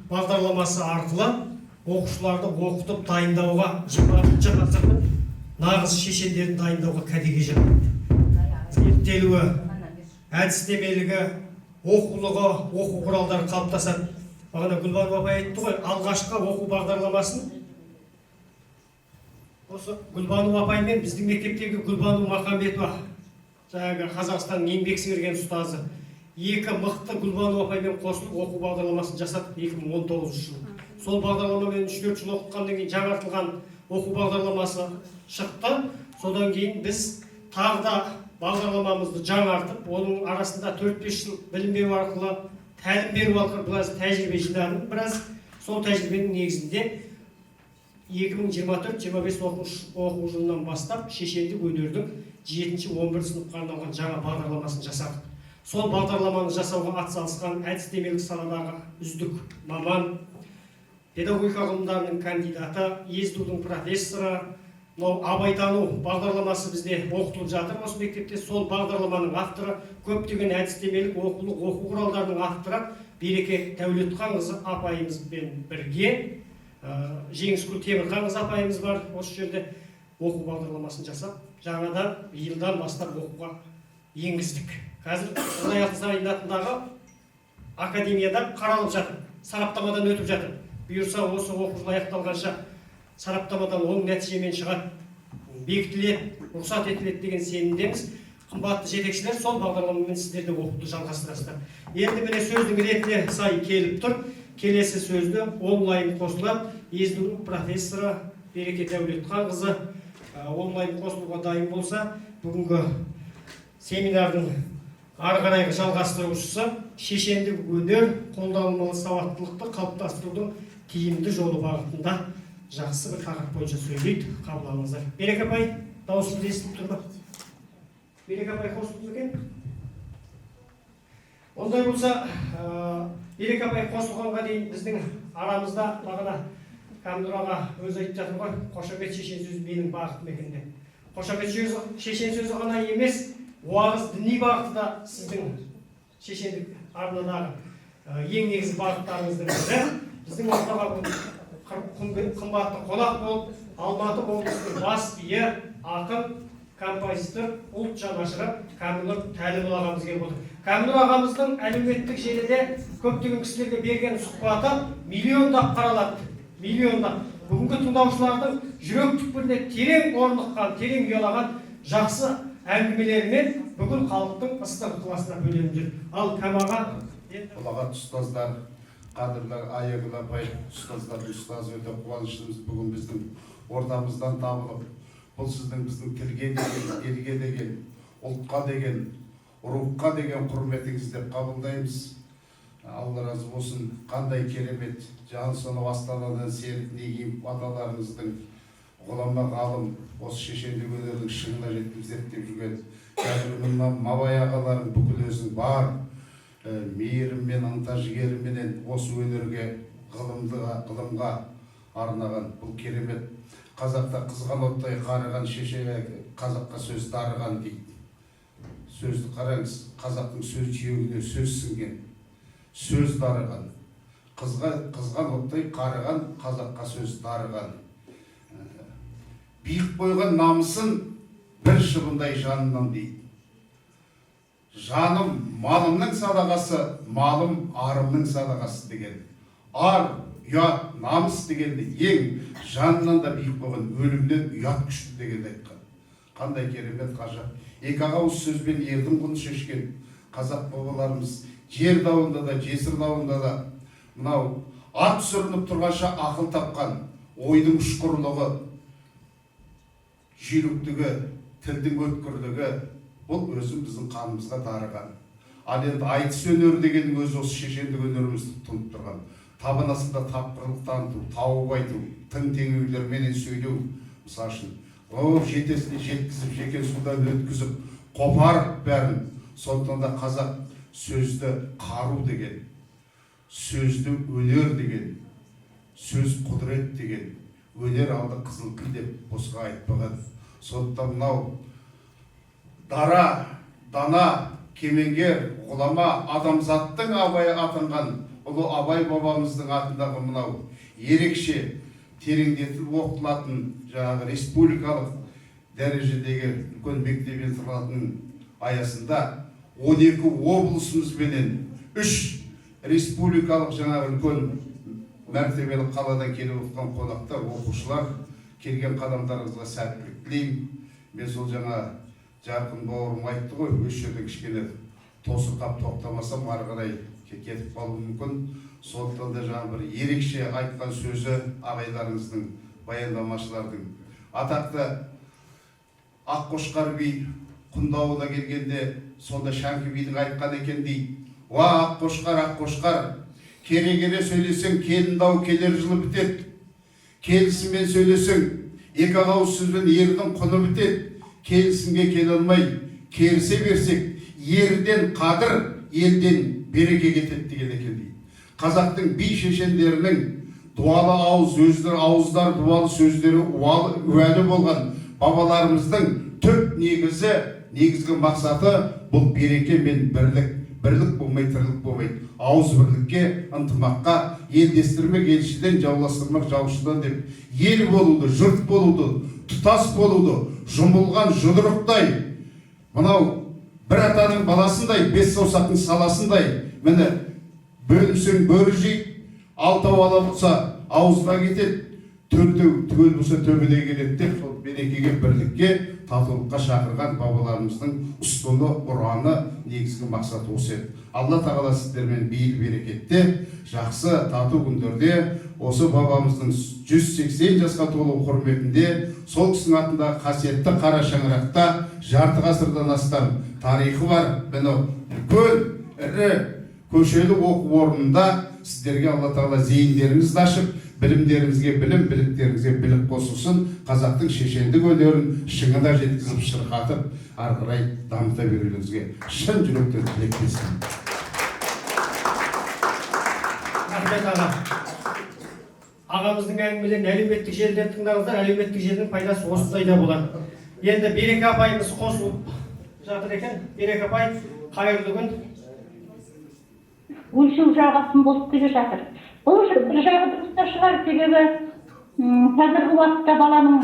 бағдарламасы арқылы оқушыларды оқытып дайындауға, 21-ғасырдың нағыз шешендерін дайындауға кәдеге жарайды. Зерттелуі, әдістемелігі, оқулығы, оқу құралдары қалыптасады. Бағана Гүлбану апай айтты ғой, алғашқы оқу бағдарламасын осы Гүлбану апай мен біздің мектептегі Гүлбану Махамбетова, жаңағы Қазақстанның еңбек сіңірген ұстазы, екі мықты Гүлбану апаймен қосылып оқу бағдарламасын жасадық 2019 жылы. Сол бағдарламамен 3-4 жыл оқытқаннан кейін жаңартылған оқу бағдарламасы шықты. Содан кейін біз тағы да бағдарламамызды жаңартып, оның арасында 4-5 жыл білім беру арқылы, тәлім беру арқылы біраз тәжірибе жинадым. Біраз сол тәжірибенің негізінде 2024-25 оқу жылынан бастап шешендік өнердің 7-11 сыныпқа арналған жаңа бағдарламасын жасадық. Сол бағдарламаны жасауға атсалысқан әдістемелік саладағы үздік маман, педагогика ғылымдарының кандидаты, ЕСДУ-дың профессоры, мынау Абайтану бағдарламасы бізде оқытылып жатыр осы мектепте, сол бағдарламаның авторы, көптеген әдістемелік оқулық, оқу құралдарының авторы Береке Дәулетханқызы апайымызбен бірге Жеңіскүл Темірханқызы апайымыз бар, осы жерде оқу бағдарламасын жасап, жаңадан биылдан бастап оқуға енгіздік. Қазір Ыбырай Алтынсарин атындағы академияда қаралып жатыр, сараптамадан өтіп жатыр. Бұйырса, осы оқу жылы аяқталғанша сараптамадан оң нәтижемен шығады, бекітіледі, рұқсат етіледі деген сенімдеміз. Қымбатты жетекшілер, сол бағдарламамен сіздер де оқуды жалғастырасыздар. Енді, міне, сөздің ретіне сай келіп тұр. Келесі сөзді онлайн қосылады ЕСДУ профессоры Береке Дәулетханқызы. Онлайн қосылуға дайын болса, бүгінгі семинардың ары қарайғы жалғастырушысы, шешендік өнер қолданылмалы сауаттылықты қалыптастырудың тиімді жолы бағытында жақсы бір тақырып бойынша сөйлейді. Қабыл алыңыздар. Береке апай, дауысымыз естіліп тұр ма? Береке апай қосылды ма екен? Ондай болса, Береке апай қосылғанға дейін біздің арамызда, бағана Кәмнұр аға өзі айтып жатыр ғой, қошемет, шешен сөзі менің бағытым екен деп. Қошемет сөзі, шешен сөзі ғана емес, уағыз, діни бағыты да сіздің шешендік арнадағы ең негізгі бағыттарыңыздың бірі. Біздің ортаға бүгін қымбатты қонақ болып Алматы облысының бас биі, ақын, композитор, ұлт жанашыры Кәмілнұр Тәлімұлы ағамыз келіп отыр. Кәмілнұр ағамыздың әлеуметтік желіде көптеген кісілерге берген сұхбаты миллиондап қаралады, миллиондап. Бүгінгі тыңдаушылардың жүрек түкпіріне терең орныққан, терең ұялаған жақсы әңгімелерімен бүкіл халықтың ыстық ықыласына бөленіп жүр. Ал, Кәм аға, енді Ұлағатты ұстаздар, қадірлі Аягүл апай, ұстаздардың ұстазы, өте қуаныштымыз бүгін біздің ортамыздан табылып. Бұл сіздің біздің тілге деген, елге деген, ұлтқа деген, рухқа деген құрметіңіз деп қабылдаймыз. Алла разы болсын. Қандай керемет жан, сонау Астанадан серік Негиев аталарыңыздың, ғұлама ғалым, осы шешендік өнердің шыңына жетіп зерттеп жүрген қазір мына Мабай ағаларың, бүкіл өзің бар мейіріммен, ынта жігеріменен осы өнерге, ғылымдыға, ғылымға арнаған. Бұл керемет. Қазақта «Қызған оттай қарыған шеше, қазаққа сөз дарыған» дейді. Сөзді қараңыз, қазақтың сөз жүйегіне сөз сіңген, сөз дарыған. Қызған оттай қарыған, қазаққа сөз дарыған. Биік қойған намысын бір шыбындай жанынан дейді. Жаным малымның садағасы, малым арымның садағасы деген. Ар, ұят, намыс дегенді ең жанынан да биік қойған, өлімнен ұят күшті дегенді айтқан. Қандай керемет, ғажап екі ақ ауыз сөзбен ердің құнын шешкен қазақ бабаларымыз. Жер дауында да, жесір дауында да мынау ат сүрініп тұрғанша ақыл тапқан, ойдың ұшқырлығы, жүйріктігі, тілдің өткірлігі, бұл өзі біздің қанымызға дарыған. Ал енді айтыс өнері дегеннің өзі осы шешендік өнерімізді тұнып тұрған. Табан астында тапқырлық таныту, тауып айту, тың теңеулерменен сөйлеу, мысалы үшін, о жетесіне жеткізіп, жеке судан өткізіп, қопарып бәрін. Сондықтан да қазақ сөзді қару деген, сөзді өнер деген, сөз құдірет деген, өнер алды қызыл тіл деп босқа айтпаған. Сондықтан мынау дара, дана, кемеңгер, ғұлама, адамзаттың Абайы атанған Ұлы Абай бабамыздың атындағы мынау ерекше тереңдетіліп оқытылатын жаңағы республикалық дәрежедегі үлкен мектеп интернатының аясында 12 облысымызбенен 3 республикалық жаңағы үлкен мәртебелі қаладан келіп отырған қонақтар, оқушылар, келген қадамдарыңызға сәттілік тілеймін. Мен сол жаңа Жарқын бауырым айтты ғой, осы жерде кішкене тосырқап тоқтамасам, ары қарай кетіп қалуым мүмкін. Сондықтан да жаңа бір ерекше айтқан сөзі ағайларыңыздың, баяндамашылардың, атақты Аққошқар би құндауына келгенде, сонда Шәңкі бидің айтқан екен дейді: «Уа, Аққошқар, Аққошқар, кере-кере сөйлесең, келін дау келер жылы бітеді. Келісіммен сөйлесең, екі ақ ауыз сөзбен ердің құны бітеді. Келісімге келе алмай керісе берсек, ерден қадір, елден береке кетеді», — деген екен дейді. Қазақтың би шешендерінің дуалы ауыз өздері, ауыздары дуалы, сөздері уәлі болған бабаларымыздың түп негізі, негізгі мақсаты бұл береке мен бірлік. Бірлік болмай, тірлік болмайды. Ауыз бірлікке, ынтымаққа, елдестірмек елшіден, жауластырмақ жаушыдан деп, ел болуды, жұрт болуды, тұтас болуды, жұмылған жұдырықтай, мынау бір атаның баласындай, бес саусақтың саласындай, міне, бөлінсең, бөрі жейді, алтау ала болса, ауызда кетеді, төртеу түгел болса, төбеде келеді деп, сол берекеге, бірлікке, татулыққа шақырған бабаларымыздың ұстыны, ұраны, негізгі мақсаты осы еді. Алла тағала сіздермен бейіл берекетте, жақсы тату күндерде, осы бабамыздың 180 жасқа толу құрметінде, сол кісінің атындағы қасиетті қара шаңырақта, жарты ғасырдан астам тарихы бар міне үлкен ірі көшелі оқу орнында сіздерге Алла тағала зейіндеріңізді ашып, білімдеріңізге білім, біліктеріңізге білік қосылсын, қазақтың шешендік өнерін шыңына жеткізіп, шырқатып, ары қарай дамыта берулеріңізге шын жүректен тілектеспін. Рахмет, аға. Ағамыздың әңгімелерін әлеуметтік желіден тыңдаңыздар. Әлеуметтік желінің пайдасы осындай да болады. Енді Береке апайымыз қосылып жатыр екен. Береке апай, қайырлы күн! Өлшеу жағасын болып келе жатыр. Бұл бір жағы дұрыс та шығар, себебі қазіргі уақытта баланың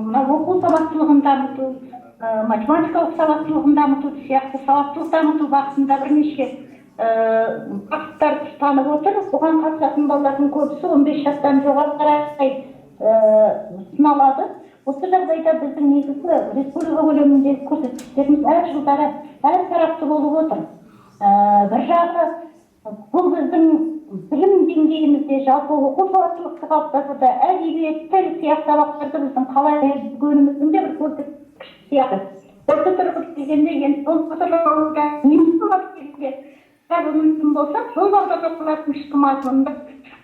мына оқу сауаттылығын дамыту, математикалық сауаттылығын дамыту сияқты сауаттылық дамыту бағытында бірнеше бағыттар ұстанып отыр. Бұған қатысатын балалардың көбісі 15 жастан жоғары қарай сыналады. Осы жағдайда біздің негізгі республика көлеміндегі көрсеткіштеріміз әр жылдары әр тарапты болып отыр. Бір жағы, бұл біздің білім деңгейімізде, жалпы оқу сауаттылықты қалыптастыруда әдебиет, тіл сияқты сабақтарды біздің қалай жүргеніміздің де бір көрсеткіші сияқты. Осы тұрғыда келгенде, енді сол бағдарламада мүмкін болса, сол бағдарламалардың ішкі мазмұнында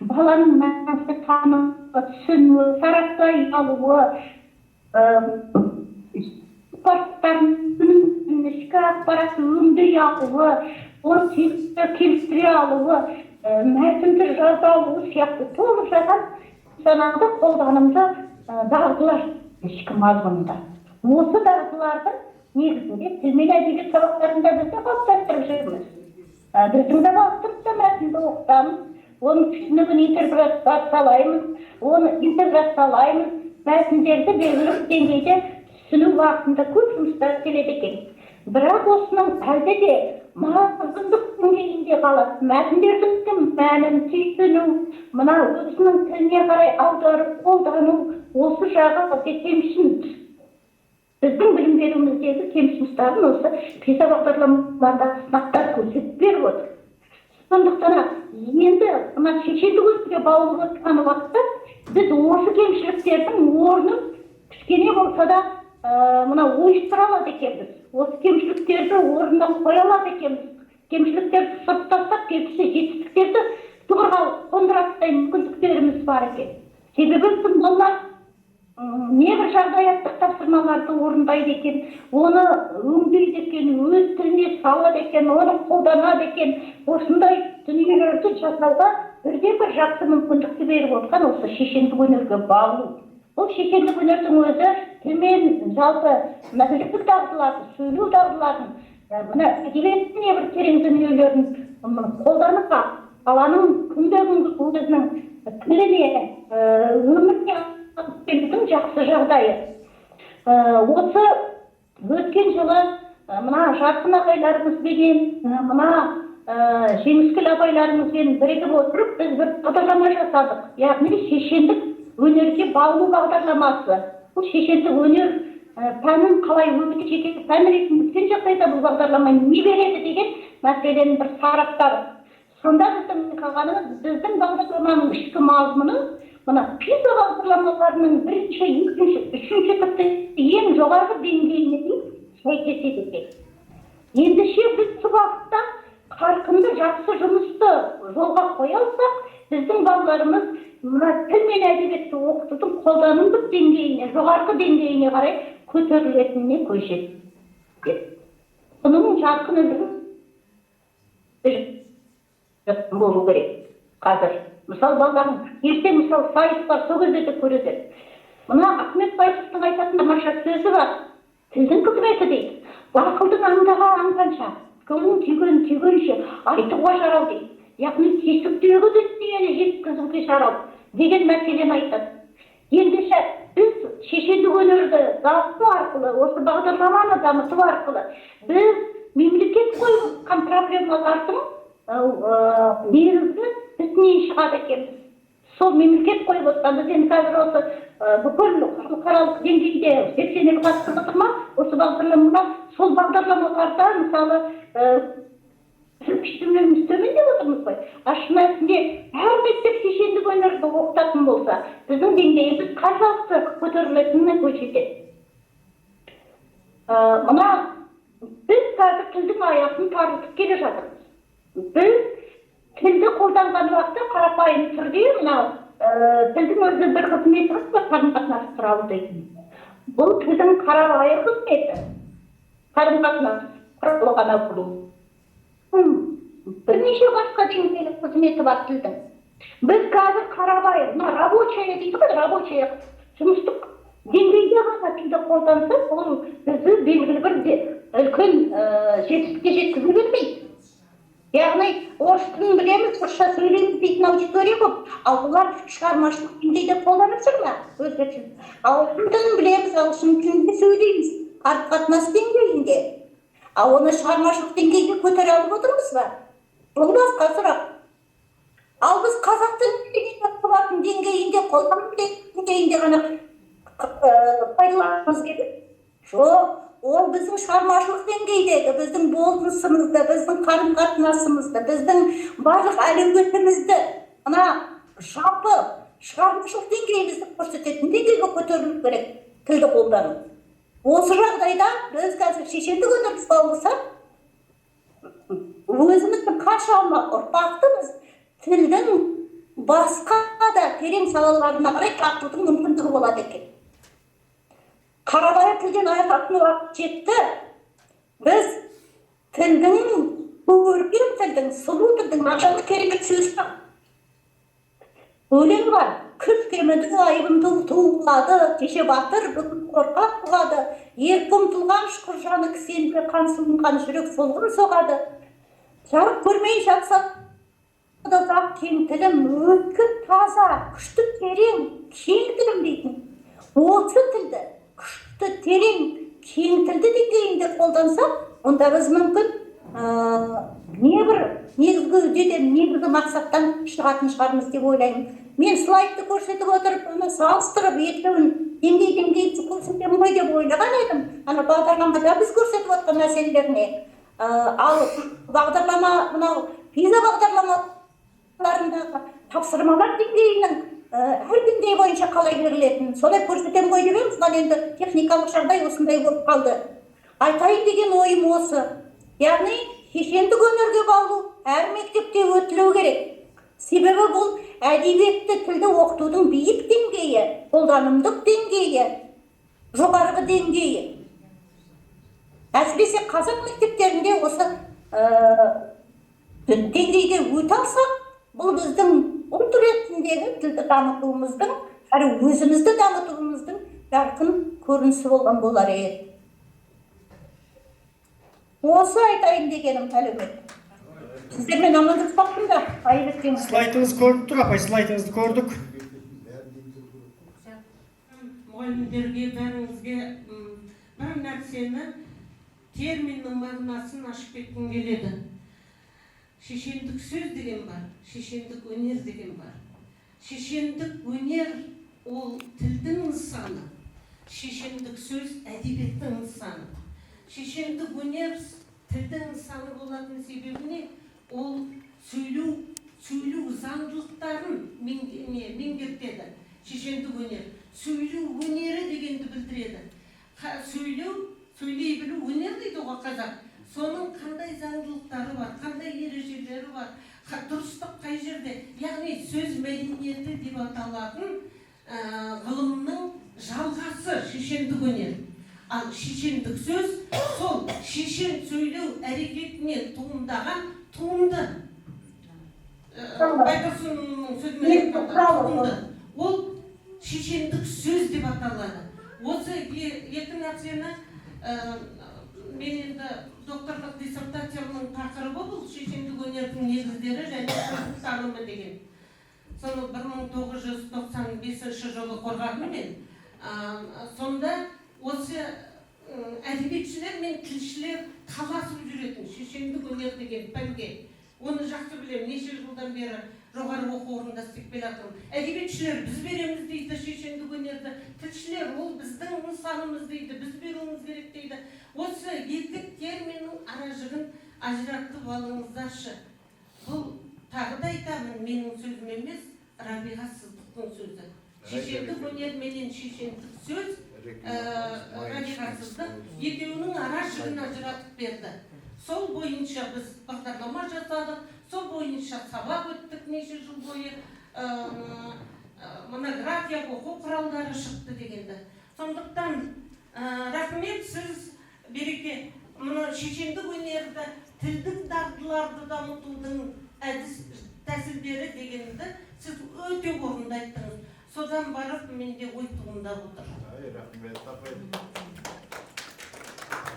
баланың мәнісі, тануы, түсінуі, сараптай алуы, ішкі ақпаратты өңдей алуы, оны түйінді келістіре алуы, мәтінді жаза алуы сияқты толып жатқан функционалды қолданымды дағдылар ішкі мазмұнында. Осы дағдылардың негізінде тіл мен әдебиет сабақтарында біз де қалыптастырып жүрміз. Біздің де бағытымызда мәтінді оқытамыз, оның түсінігін интерпретациялаймыз, оны интеграциялаймыз. Мәтіндерді белгілі бір деңгейде түсіну бағытында көп жұмыстар келеді екен. Бірақ осының әлде де мазмұндық деңгейінде қалады. Мәтіндердің мәнін түйсіну, мына өзінің тіліне қарай аударып қолдану, осы жағы өте кемшін. Біздің білім беруіміздегі кемшін тұстарын осы ПИЗА бағдарламалардағы сынақтар көрсетіп беріп отыр. Сондықтан енді мына шешендік өнерге баулып отырған уақытта біз осы кемшіліктердің орнын кішкене болса да мына ойыстыра алады екенбіз, осы кемшіліктерді орнына қоя алады екенбіз. Кемшіліктерді сырт тастап, керісінше, жетістіктерді тұғырға қондыратындай мүмкіндіктеріміз бар екен. Себебі біздің балалар небір жағдаяттық тапсырмаларды орындайды екен, оны өңдейді екен, өз тіліне салады екен, оны қолданады екен. Осындай дүниелерді жасауға бірден бір жақсы мүмкіндікті беріп отқан осы шешендік өнерге баулу. Бұл шешендік өнердің өзі тілмен, жалпы мына біліктік дағдыларды, сөйлеу дағдыларын, мына әдебиеттің небір терең дүниелерін қолданып Баланың күнде күнгі өзінің тіліне, өміріне алып келудің жақсы жағдайы. Осы өткен жылы мына Жарқын ағайларымызбенен, мына Жеңіскүл апайларымызбен бірігіп отырып, біз бір бағдарлама жасадық. Яғни шешендік өнерге баулу бағдарламасы. Бұл шешендік өнер пәнін қалай өте жеке пән ретінде өткен жағдайда бұл бағдарлама не береді деген мәселені бір сараптадық. Сонда біздің байқағанымыз, біздің бағдарламаның ішкі мазмұны мына ПИЗа бағдарламаларының бірінші, екінші, үшінші, тіпті ең жоғарғы деңгейіне дейін сәйкеседі екен. Ендеше біз осы бағытта қарқынды жақсы жұмысты жолға қоя алсақ, біздің балаларымыз мына тіл мен әдебиетті оқытудың қолданымдық деңгейіне, жоғарғы деңгейіне қарай көтерілетініне көз жеткізеді. Бұның жарқын үлгісі болу керек қазір. Мысалы, балалардың ертең, мысалы, сайыс бар, сол кезде де көреді. Мына Ахмет Байтұрсыновтың айтатын тамаша сөзі бар. Тілдің қызметі дейді. Ақылдың аңдаға аңғанша, көңілдің түйгенін түйгенше айтуға жарау дейді. Яғни түйсіктегі дүниені жеткізуге жарау деген мәселені айтады. Ендеше біз шешендік өнерді дамыту арқылы, осы бағдарламаны дамыту арқылы біз мемлекет қойып отқан проблемалардың негізгі бітінен шығады екенбіз. Сол мемлекет қойып отқан, біз енді қазір осы бүкіл халықаралық деңгейде 80 ел қатысып отыр ма осы бағдарламаға, сол бағдарламаларда, мысалы, күштілігіміз төмен деп отырмыз ғой. А шын мәнісінде әр мектеп шешендік өнерді оқытатын болса, біздің деңгейіміз қаншалықты көтерілетініне көз жетеді. Мына біз қазір тілдің аясын тарылтып келе жатырмыз. Біз тілді қолданған уақытта қарапайым түрде мынау тілдің өзі бір қызметі бар ғой, қарым қатынас құралы дейтін. Бұл тілдің қарапайым қызметі қарым қатынас құралы ғана болу. Бірнеше басқа деңгейлік қызметі бар тілдің. Біз қазір қарапайым мына рабочая дейді ғой, рабочая, жұмыстық деңгейде ғана тілді қолдансақ, ол бізді белгілі бір үлкен жетістікке жеткізе бермейді. Яғни орыс тілін білеміз, орысша сөйлейміз дейтін аудитория көп, ал олар шығармашылық деңгейде қолданып жүр ма өзге тілін? Ағылшын тілін білеміз, ағылшын тілінде сөйлейміз қарым қатынас деңгейінде, ал оны шығармашылық деңгейге көтере алып отырмыз ба? Бұл басқа сұрақ. Ал біз қазақ тілін деңгейінде, қолдану деңгейінде ғана пайдалануымыз керек. Жоқ, ол біздің шығармашылық деңгейдегі біздің болмысымызды, біздің қарым қатынасымызды, біздің барлық әлеуетімізді, мына жалпы шығармашылық деңгейімізді көрсететін деңгейге көтерілу керек тілді қолдану. Осы жағдайда біз қазір шешендік өнерді болсақ, өзіміздің қаншама ұрпақты біз тілдің басқа да терең салаларына қарай тартудың мүмкіндігі болады екен. Қарабайыр тілден айырылатын уақыт жетті. Біз тілдің, көркем тілдің, сұлу тілдің, мағжанның керемет сөзі бар, өлең бар: «Күш кеміді, айбынды туылады, кеше батыр, бүгін қорқақ туады. Еркі ұмтылған ұшқыр жаны кісенді, қан суынған жүрек солғын соғады. Жарық көрмей жатса да ұзақ кең тілім, өткір, таза, күшті, терең, кең тілім», — дейтін. Осы тілді, күшті, терең, кең тілді деңгейінде қолдансақ, онда біз мүмкін небір негізгі үдеден, негізгі мақсаттан шығатын шығармыз деп ойлаймын. Мен слайдты көрсетіп отырып, ана салыстырып, екеуін деңгей деңгей көрсетемін ғой деп ойлаған едім ана бағдарламада біз көрсетіп отқан мәселелеріне. Ал бағдарлама, мынау ПИЗа бағдарламаларындағы тапсырмалар деңгейінің әр деңгей бойынша қалай берілетінін солай көрсетемін ғой деп едім. Содан енді техникалық жағдай осындай болып қалды. Айтайын деген ойым осы, яғни шешендік өнерге баулу әр мектепте өтілу керек, себебі бұл әдебиетті, тілді оқытудың биік деңгейі, қолданымдық деңгейі, жоғарғы деңгейі. Әсіресе қазақ мектептерінде осы деңгейге өте алсақ, бұл біздің ұлт ретіндегі тілді дамытуымыздың әрі өзімізді дамытуымыздың жарқын көрінісі болған болар еді. Осы айтайын дегенім, әлеумет. Сіздермен амандаспақпын да, айып етпеңіздер. Слайдыңыз көрініп тұр, апай, слайдыңызды көрдік. Мұғалімдерге, бәріңізге бір нәрсені, терминнің мағынасын ашып кеткім келеді. Шешендік сөз деген бар, шешендік өнер деген бар. Шешендік өнер ол тілдің нысаны, шешендік сөз әдебиеттің нысаны. Шешендік өнер тілдің нысаны болатын себебі не? Ол сөйлеу заңдылықтарын меңгертеді. Шешендік өнер сөйлеу өнері дегенді білдіреді. Сөйлей білу өнер дейді ғой қазақ. Соның қандай заңдылықтары бар, қандай ережелері бар, дұрыстық қай жерде, яғни сөз мәдениеті деп аталатын ғылымның жалғасы шешендік өнер. Ал шешендік сөз сол шешен сөйлеу әрекетінен туындаған туынды. Байтұрсынның сөзімен айтқанда, туынды. Ол шешендік сөз деп аталады. Осы екі нәрсені мен енді докторлық диссертациямның тақырыбы бұл шешендік өнердің негіздері және сөздік танымы деген. Соны 1995 жылы қорғадым мен. Сонда осы әдебиетшілер мен тілшілер таласып жүретін шешендік өнер деген пәнге. Оны жақсы білемін, неше жылдан бері жоғары оқу орнында істеп келе жатырмын. Әдебиетшілер біз береміз дейді шешендік өнерді, тілшілер ол біздің нысанымыз дейді, біз беруіміз керек дейді. Осы екі терминнің ара жігін ажыратып алыңыздаршы. Бұл тағы да айтамын, менің сөзім емес, Рабиға Сыздықтың сөзі. Шешендік өнер менен шешендік сөз, Рабиға Сыздық екеуінің ара жігін ажыратып берді. Сол бойынша біз бағдарлама жасадық, сол бойынша сабақ өттік неше жыл бойы, монография, оқу құралдары шықты дегенді. Сондықтан рахмет сіз, Береке, мына шешендік өнерді, тілдік дағдыларды дамытудың әдіс тәсілдері дегенді сіз өте орынды айттыңыз. Содан барып менде ой туындап отыр. Рахмет, апай.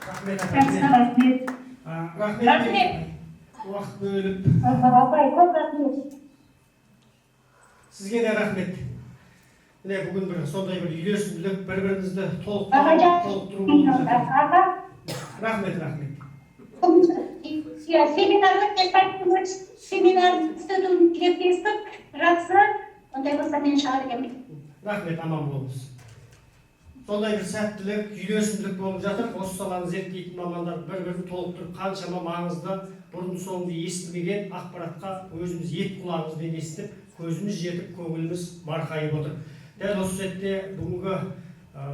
Рахмет, апай. Рахмет. Рахмет. Рахмет. Уақыт бөліп. Апай, көп рахмет. Сізге де рахмет. Міне, бүгін бір сондай бір үйлесімділік, бір бірімізді Аға, толықтыру болып жатыр. Аға. Рахмет, рахмет. Иә, семинар өтуін тілектестік. Жақсы. Ондай болса мен шығар екенмін. Рахмет, аман болыңыз. Сондай бір сәттілік, үйлесімділік болып жатыр. Осы саланы зерттейтін мамандар бір бірін толықтырып, қаншама маңызды, бұрын соңды естімеген ақпаратқа өзіміз ет құлағымызбен естіп, көзіміз жетіп, көңіліміз марқайып отыр. Дәл осы сәтте бүгінгі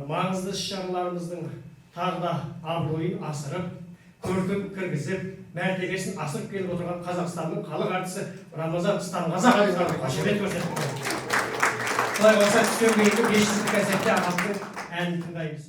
маңызды іс шараларымыздың тағы да абыройын асырып, көркін кіргізіп, мәртебесін асырып келіп отырған Қазақстанның халық әртісі Рамазан Станғазы ағамызға қошемет көрсетіп. Құдай қаласа, түстен кейінгі 5 жылдық концертте ағамыздың әнін тыңдаймыз.